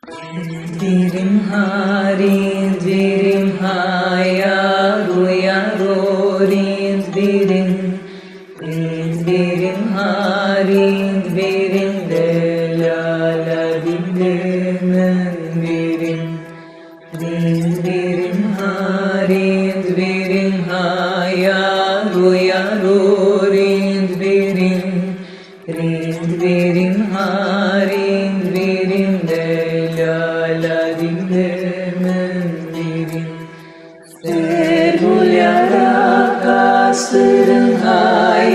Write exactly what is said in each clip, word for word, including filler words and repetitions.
Birim ha, rind birim ha, yaro yaro, rind birim. Rind birim ha, rind birim, delala dîlê min birim. Rind birim ha, rind birim ha, yaro yaro, rind birim. Rind birim ha, rind birim, delala dîlê min birim. Ser gulya ra kaskirin ha,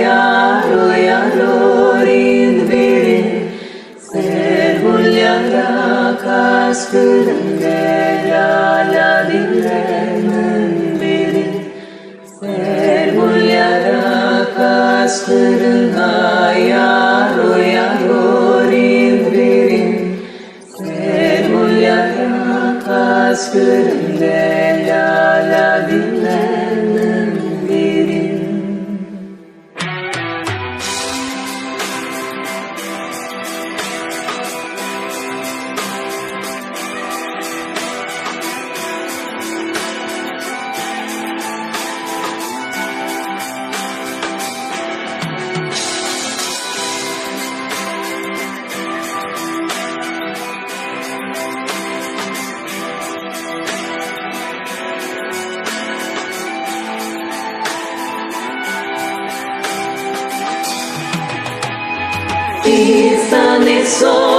yaro yaro, rind birim. Ser gulya ra kaskirin, delala dîlê min birim. Ser gulya ra kaskirin ha, yaro yaro, rind birim. Ser gulya ra kaskirin, delala dîlê min birim. Dîsanê so